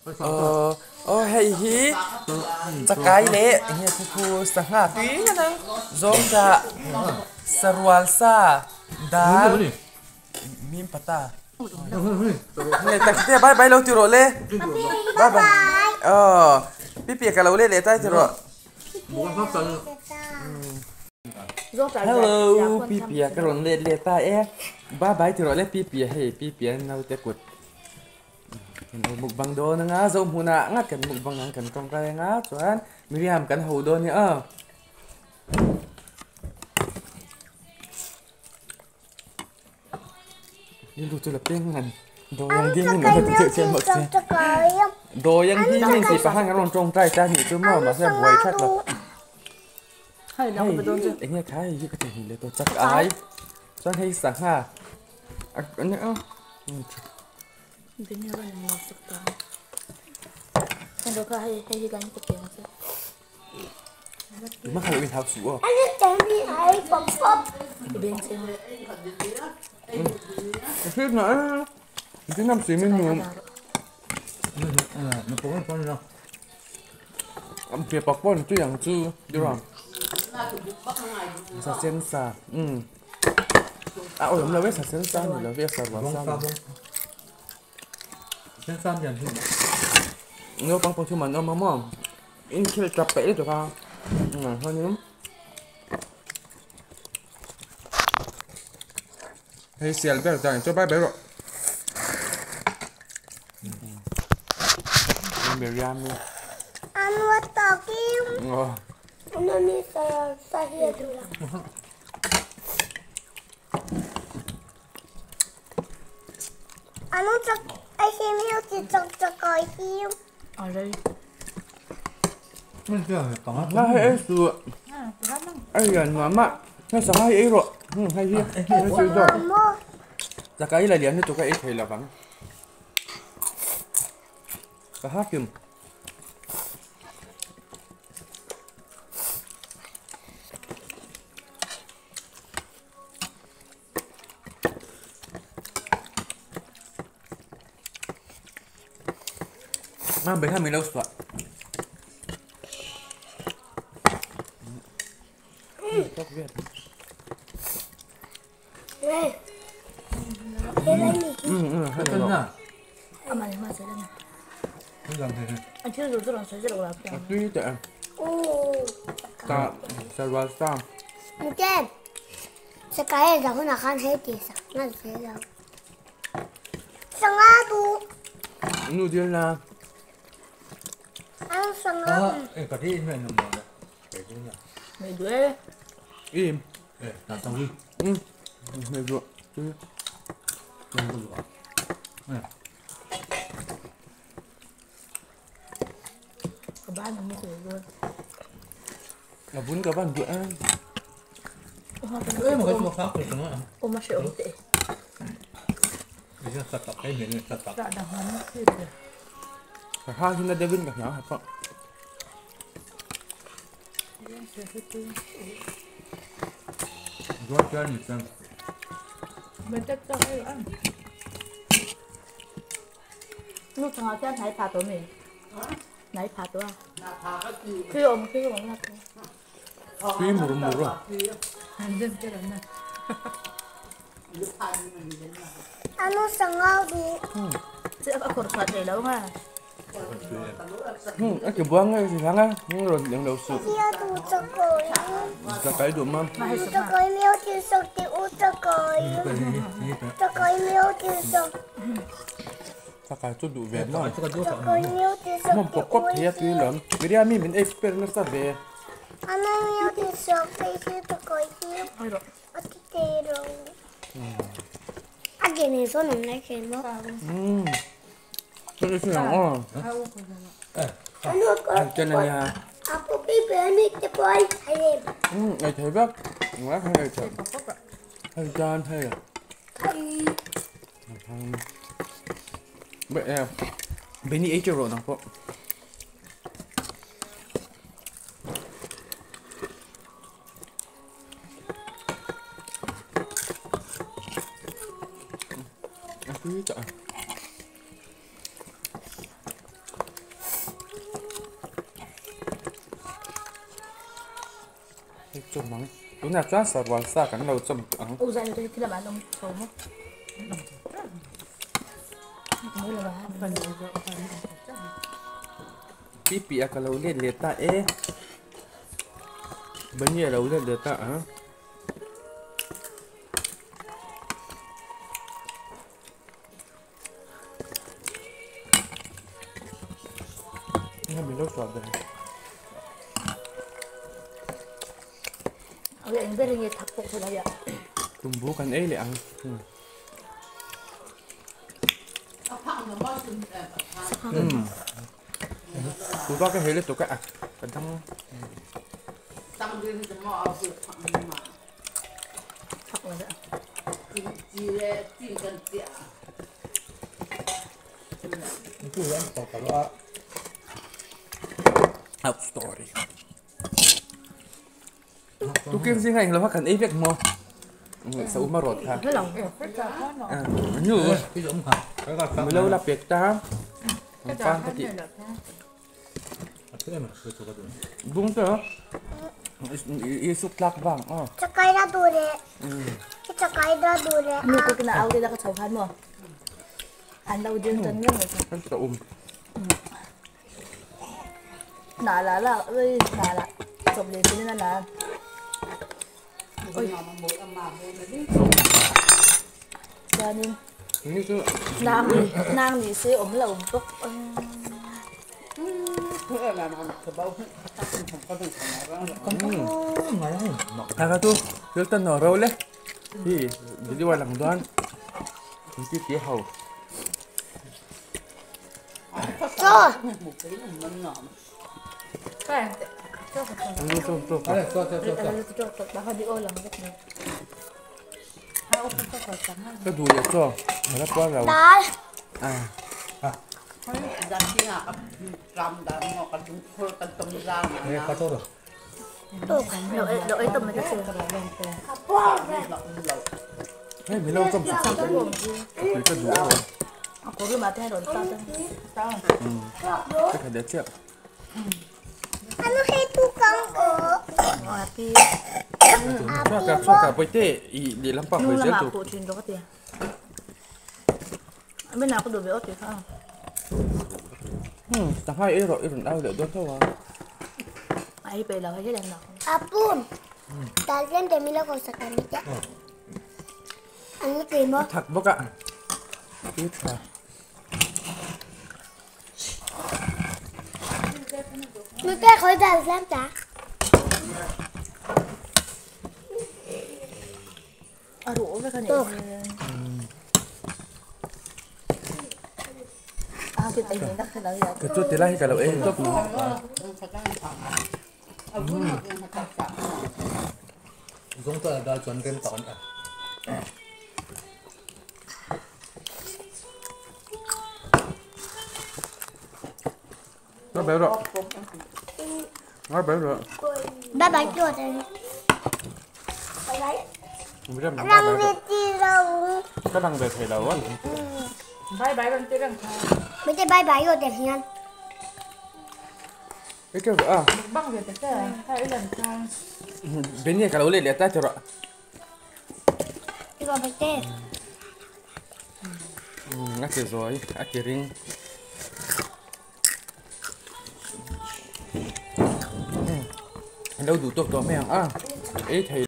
Aw aw hei hi chakai leh enge khu khu sangha tui ngat ang zawngtah sarual sa dal mim pata nge tak te bye bye lo ti rawh le bye bye aw pipi ka lo let leh tai ti rawh hello pipi ka rawn let leh ta e bye bye ti rawh le pipi hei pipi a naute kut. Kan lo mukbang dawn anga zo hmunah ngat kan mukbang ang kan tawngtai anga chuan Miriam kan ho dawn nia aw. Rilru chu la peng ngan dawng ding in awm a ti chiah bawk sia. Dawng ding in tih pahan kan rawn tawngtai ta nih chu maw mahse a buai that lo. Hei eng nge kha hei hi ka theihnghilh leh tawh chak ai chuan hei sangha A awm lo e sa sen sa ni lo ve sa rual sa ni. Sen sa lian hi. Naupang pathum an awm a maw in thil tap peih lutuk a chuanin hei sial ber dan chu bai bai rawh Miriam Na hei ei su ei lian mah mah hei sangha hi ei rawh hei hi hei chu zawk chakai la lian lutuk a ei thei lovang ka ha kim. Mang beh kha min lo suah. Tui teh a. Ta sarwal sa. Nu dil na. Im. Mei duh. A vun ka van duh em. Ka ha hi na deuhin ka hna ha pawh. Tui mur mur a. A ke buang nge si thang a rawn leng lo suh. Chakai duh mam. Chakai chu duh ve maw. Hmawm kawp kawp thei a tui lawm. Biryani min ei per nasa ve. Ei thei vek ei thei hei tan hei Beni ei teuh rawh nang pawh. A tui tah a. Hei chawm ang. Tunah chuan sarual sa kan lo chawm tawh ang. Pi pi a ka lo let leh ta e. Bunny a lo let leh ta ang. Tumbu kan ei leh ang. Tupa ka hei lutuk a ka dang. Out story. Tukin zinga eng lova kan ei vek maw? Sa uma rawt kha. Nu. Milo la pek ta. Ang ka ti. Bung te i suk tlak vang aw. Chakai ra duh leh chakai ra duh leh. Nu ko kina au de ka chho khan maw. An lo ding tan ngei mai. Kan ta um. Na la la oi na la chop le sin na la. Oi. Chuanin nang nang ni se awm lo bawk. Thaka chu thil tan nawh ro le hi video a lang dawn in ti ti ho. Ka duh leh chaw a la puar lo. Hei mi lo chawm suk suk tui ka duh a. Ka tha leh chiah. Chhuak chhuak ah bawihte i lehlam pah hawi zel tur. Sangha ei rawh i rawn au leh dawn tho a. Thak bawk a tui tha. Ka chu ti lai hi ka lo ei tawp mai. Nó bé rồi. Nó bé rồi. Ba bye chuột rồi. Răng về chi đâu. Cái răng về thầy đâu á. Bye bye răng răng. Mấy cái bye bye rồi để hiền. Cái kiểu à. Băng về tới cái lần sau. Bên này cả lỗ lệ ta cho rồi. Đi vào bạch tê. Ngắt kìa rồi, ngắt kìa ring. Đâu đủ tốt đó mẹ à. Ấy thầy.